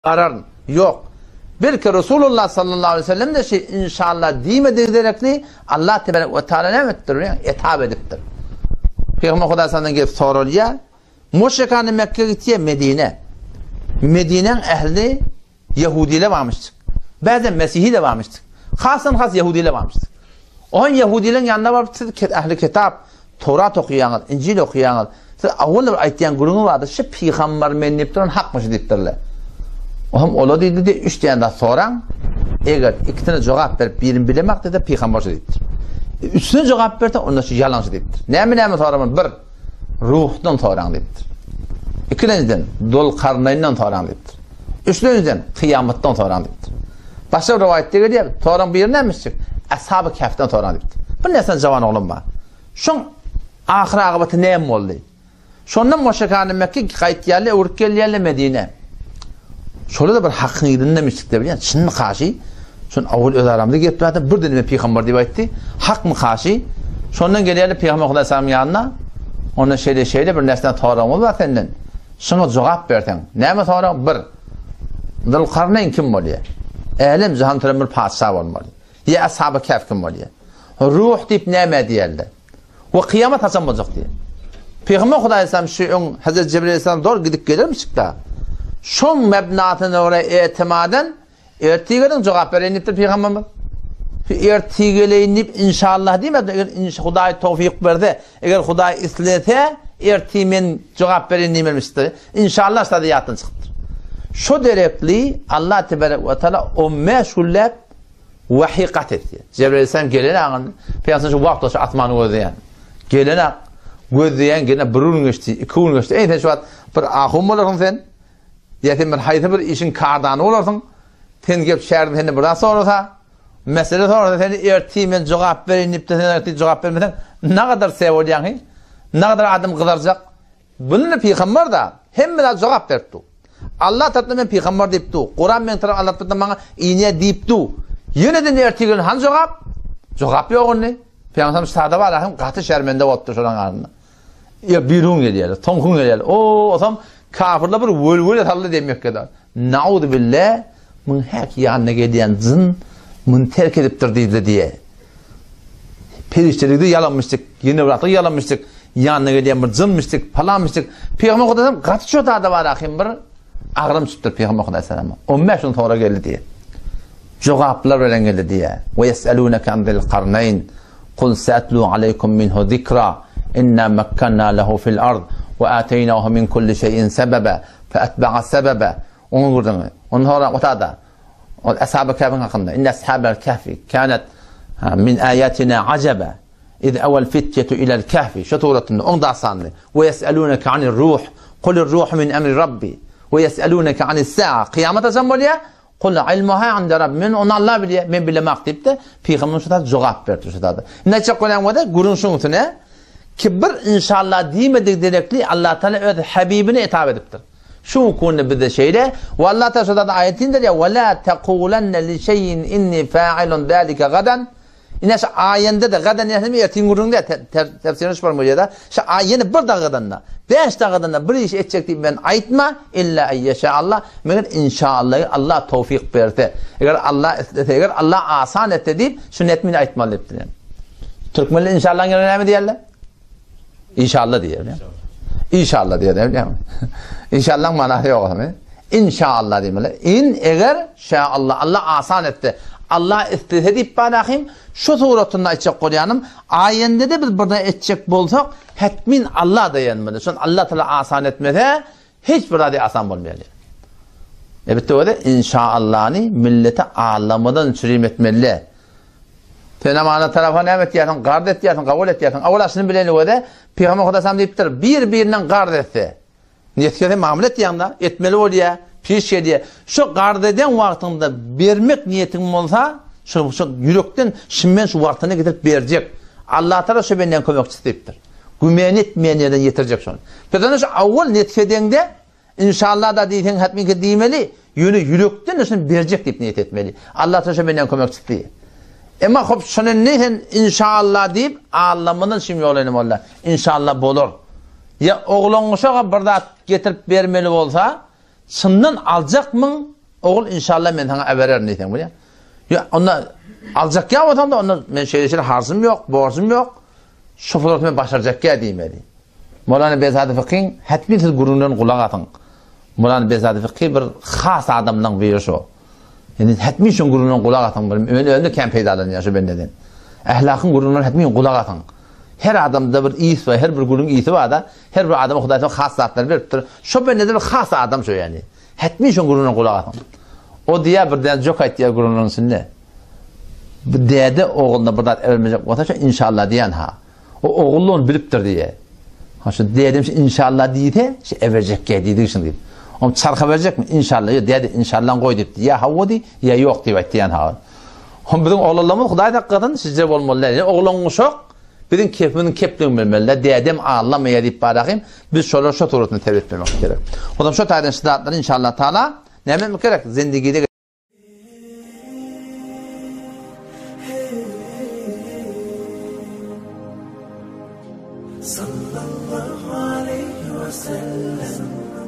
Gararyn. Ýok. Belki Resulullah sallallahu aleýhi we sellem-de şeý inşallah diýmedigi derekli Allah tebarek we taala näme edipdir bilýäňmi? Etap edipdir. Pygamber Hudaý sallam gelip soralýar. Muşrikany Mekge gitýär, Medine. Medinäň ähli ýehudiler barmyşdyk. Bäzem mesihi-de barmyşdyk. Hasdan has ýehudiler barmyşdyk. Oň ýehudileriň ýanyna baryp siz ähli kitap, Towrat okaýaňyz, Injil okaýaňyz. Siz awwal bir aýtýan gürrüňiz bardy, şu pygambar men diýip duran hakmy şu diýipdirler. Oňam ola diýdi-de, üç däne zat soraň, eger ikisine jogap berip birini bilemak diýse pygambar şu diýipdir. Üçüsine jogap berse onda şu ýalançy diýipdir. Näme näme soramaly? Bir, ruhdan soraň diýipdir. Ikilenjiden, Dulkarnaýndan soraň diýipdir. Üçlenjiden, kyýamatdan soraň diýipdir. Başga bir rowaýatda gelýär, soraň biri nämişjik? Ashab-y Kehfden soraň diýipdir. Bir närseden jawan oglan bar. Şoň ahyr agybaty näme boldy? Şondan Moşekany Mekge gaýtýarlar, öwrüp gelýärler Medine. Şolar-da bir hakyň yzyndamişjik-de bilýän, çynmy kaşy? Şon awal öz aramyzda geplädi, birden men pygamber diýip aýtdy. Hakmy kaşy? Şondan gelýärler pygamber Hudaý salam ýanyna. Onda şeýle şeýle bir närseden soragymyz bar senden. Şuňa jogap berseň. Näme sorag? Bir. Zülkarneýn kim bolýar? Älem jahan turan bir patyşa bolmaly. Ýa Ashab-y Kehf kim bolýar? Ruh diýip nämä diýerler? We kyýamat haçan boljak diýýär. Pygamber Hudaý aleyhisselam şu öň Hazreti Jibril aleyhisselam zor gidip gelermişik-da. Şoň mebnasyna görä etimadan Ertir geliň jogap bereýin diýipdir pygamberimiz. Şu ertir geleýin diýip inşallah diýmedi. Eger inş Hudaý towfyk berse, eger Hudaý islese, ertir men jogap bereýin diýmemişdir. Inşallah şada ýatdan çykypdyr. Şu derekli Allah tebarek we taala 15 günläp wahiý gat etdi. Jebrail aleyhisselam gelen aňyn, pygamber şu wagt şu asmany gözleýän. Gelen ak gözleýän gene bir gün geçdi, iki gün geçdi. Eý sen şu wagt bir ahun bolarsyň sen. Ýa sen bir haýsy bir işiň kardany bolarsyň, sen gelip şägirdiň senden bir zat sorasa, mesele sorasa seni ertir men jogap bereýin diýip-de sen ertir jogap bermeseň, nagadar se bolýaň hi? Nagadar adam gyzarjak? Bunny pygamber-da, hemme zat jogap berip dur. Allah tarapyndan men pygamber diýip dur. Kuran meň tarapym Allah tarapyndan maňa inýär diýip dur. Ýene-de ertir gelin hany jogap? Jogap ýok indi. Pygamber sada bar, hem gaty şermende bolupdyr şolaryň arasynda. Ýa birun gelýär, soňky gün gelýär. O, osam kafirler bir welwele saldy diýip Mekgede. Nauzu billah, muň häki ýanyna gelýän jyn muny terk edipdir diýdi diýe. Perişdelikde ýalanmyşdyk, ýene bir atlyk ýalanmyşdyk, ýanyna gelýän bir jynmyşdyk, palanmyşdyk. Pygamber Hudaýam gaty şo zada bar ahym bir agram çykypdyr Pygamber Hudaý salama. 15 gün sonra geldi diýe. Jogaplar bilen geldi diýe. We yeselunaka an zil karnayn. Kul se'etlu aleýkum minhu zikra, inna mekkenna lehu fil ard, we ateýnahu min kulli şeýin sebebe, fe etbe'a sebebe. Oňa gürrüňi. Ondan soňra otada, ol Ashab-y Kehfiň hakynda, Inne ashabel kehfi kânet min âyâtinâ ajebe, iz ewel fitýetu ilel kehfi, şu suratynda, oň dastanyny, we ýes'elûneke anir ruh, kulir ruhu min emri rabbi, we ýes'elûneke anis sa'a, kyýamat haçan bolýar? Kul ilmuha inde Rabbi, men ony Allah bilýär, men bilemak diýip-de, pygamberimiz şu zada jogap berdi şu zada. Indi aýtjak bolýan bolsa, gürrüň şuň üstüne, ki bir inşallah diýmedik derekli Allah Taala öz Habibine etap edipdir. Şu günde bizde şeýle, we Allah Taala şu zada aýat inderýär, we la tekulanne li şeýin inni fa'ilun zalika gadan. Ine şu aýende-de gadan ýa-da ertiň gürrüň däl, tefsirine şu barma bolýar-da. Şu aý ýene bir dagadan-da, bäş dagadan-da bir iş etjek diýip men aýtma, illa eýýeşä Allah, meger inşaallah Allah towfyk berse, eger Allah islese, eger Allah asan etse diýip, şu netmini aýtmaly diýipdir. Türkmenler inşallahyň ýerine näme diýerler? İnşallah diýer. İnşallah diýer, bilýärmi? İnşallah'ın manasy ýok aslynda. İnşallah diýmeli. In eger şa Allah, Allah asan etse, Allah islese diýip barahym, şu suratynda aýtjak bolýanym, aýende-de biz birde etjek bolsak, hetmin Allah daýanmaly. Şon Allah Taala asan etmese, hiç bir zady asan bolmaýar. Elbetde özi inşallahny millete allamadan çürim etmeli. Sen amana tarapa näme etýärsiň? Garz etýärsiň, kabul etýärsiň. Awala şuny bileli özi, Pygamber Huda sam diýipdir, bir-birinden garz etse, nesýe sen mamla etýäň-da, etmeli bolýar, piş gelýär. Şu garz eden wagtyňda bermek niýetiň bolsa, şu şu ýürekden şu men şu wagtyna getirip berjek. Allah Taala şu benden kömekçisi diýipdir. Gümen etmeýän ýerden ýetirjek şony. Biz şu awwal nesýe edeňde Inşallah da diýseň hatminki diýmeli, ýöne ýürekden şuny berjek diýip niýet etmeli. Allah taşa menden kömekçisi diýip. Emma hop şuny indi sen inşallah diýip Allamydan şim ýolayny molla. Inşallah bolar. Ýa oglan uşaga bir zat getirip bermeli bolsa, çyndan aljakmyň? Ogul inşallah men saňa äbererin diýseň bolýar. Ýa onda aljak ýa bolsaň da onda men şeýle şeýle harzym ýok, borjum ýok. Şu puluny men başarjak ýa diýmeli. Molana Behzady Fykyň hetmin siz gürrüňlerini gulak asyň. Molana Behzady Fyky bir has adamlaň biri şo. Indi hetmin şoň gürrüňlerini gulak asyň. Men özüm-de kän peýdalanýan şo bendeden. Ählakyň gürrüňlerini hetmin gulak asyň. Her adamda bir ys bar, her bir gülüň ysy bar-da, her bir adama Hudaý şo has zatlary beripdir. Şo bendede bir has adam şo ýani. Hetmin şoň gürrüňine gulak asyň. O diýýär bir däne jok aýtýar gürrüňiniň içinde. Bu däde ogluna bir zat äbermejek bolsa şo inşallah diýen ha. O ogul ony bilipdir diýýär. Ha şu dädem şu inşallah diýse, şu äberjek gä diýdigi şuny diýip. Oň çarha berjekmi? Inşallah. Ýa däde inşallah goý diýipdi. Ýa hawa diý, ýa ýok diýip aýtýan ha. Hom biziň oglanlarymyz Hudaý saklasyn şije bolmaly däl. Oglan uşak Biziň kepimiziň kepligini bilmeli-dä, dädem allamaýar diýip barahym, biz şolary şo suratynda terbiýe etmemiz gerek. Onsoň şo taýdan şu zatlary inşallah taala näme etmek gerek? Zindigide Sallallahu aleýhi we sellem.